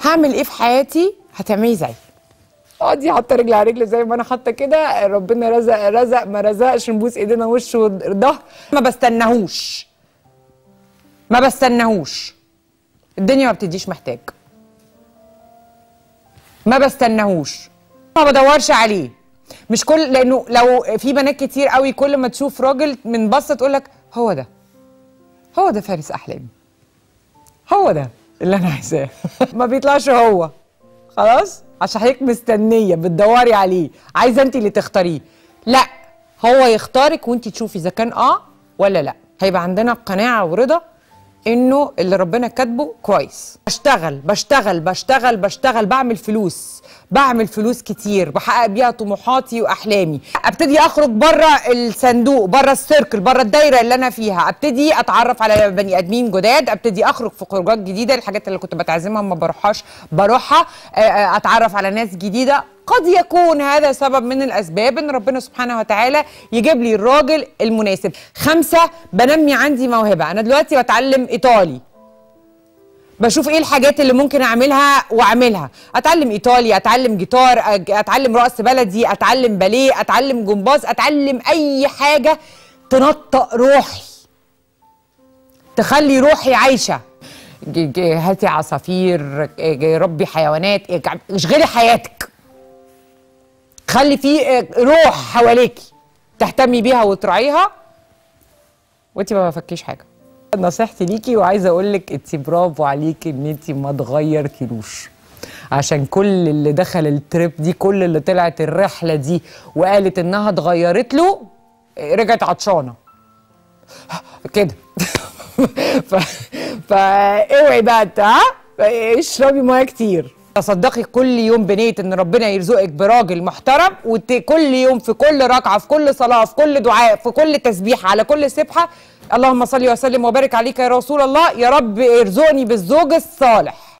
هعمل ايه في حياتي؟ هتعملي زي اقعدي حاطه رجل على رجل زي ما انا حاطه كده، ربنا رزق رزق، ما رزقش نبوس ايدينا وش وظهر. ما بستناهوش، ما بستناهوش، الدنيا ما بتديش محتاج. ما بستناهوش، ما بدورش عليه. مش كل، لانه لو في بنات كتير قوي كل ما تشوف راجل من بصة تقول لك هو ده، هو ده فارس احلامي، هو ده اللي انا عايزاه. ما بيطلعش هو، خلاص، عشان حضرتك مستنيه بتدوري عليه، عايزه انت اللي تختاريه. لا، هو يختارك وانت تشوفي اذا كان ولا لا. هيبقى عندنا قناعة ورضا انه اللي ربنا كاتبه كويس. بشتغل بشتغل بشتغل بشتغل، بعمل فلوس، بعمل فلوس كتير، بحقق بيها طموحاتي واحلامي. ابتدي اخرج بره الصندوق، بره ال circle، بره الدايرة اللي انا فيها، ابتدي اتعرف على بني ادمين جداد، ابتدي اخرج في خروجات جديدة، الحاجات اللي كنت بتعزمها ما بروحهاش بروحها، اتعرف على ناس جديدة. قد يكون هذا سبب من الاسباب ان ربنا سبحانه وتعالى يجيب لي الراجل المناسب. 5، بنمي عندي موهبة. انا دلوقتي بتعلم ايطالي، بشوف ايه الحاجات اللي ممكن اعملها واعملها. اتعلم ايطالي، اتعلم جيتار، اتعلم رقص بلدي، اتعلم باليه، اتعلم جمباز، اتعلم اي حاجة تنطق روحي، تخلي روحي عايشه. هاتي عصافير، ربي حيوانات، اشغلي حياتك، خلي في روح حواليكي تهتمي بيها وتراعيها، وانت ما بفكيش حاجة. نصيحتي ليكي، وعايزه اقول لك انت برافو عليكي ان انت ما تغيرتيلوش، عشان كل اللي دخل الترip دي، كل اللي طلعت الرحلة دي وقالت انها اتغيرت له، رجعت عطشانة كده. فاوعي بقى انت، ها، اشربي مية كتير. تصدقي كل يوم بنية ان ربنا يرزقك براجل محترم، وكل يوم في كل ركعة، في كل صلاة، في كل دعاء، في كل تسبيح، على كل سبحه، اللهم صل وسلم وبارك عليك يا رسول الله، يا رب ارزقني بالزوج الصالح.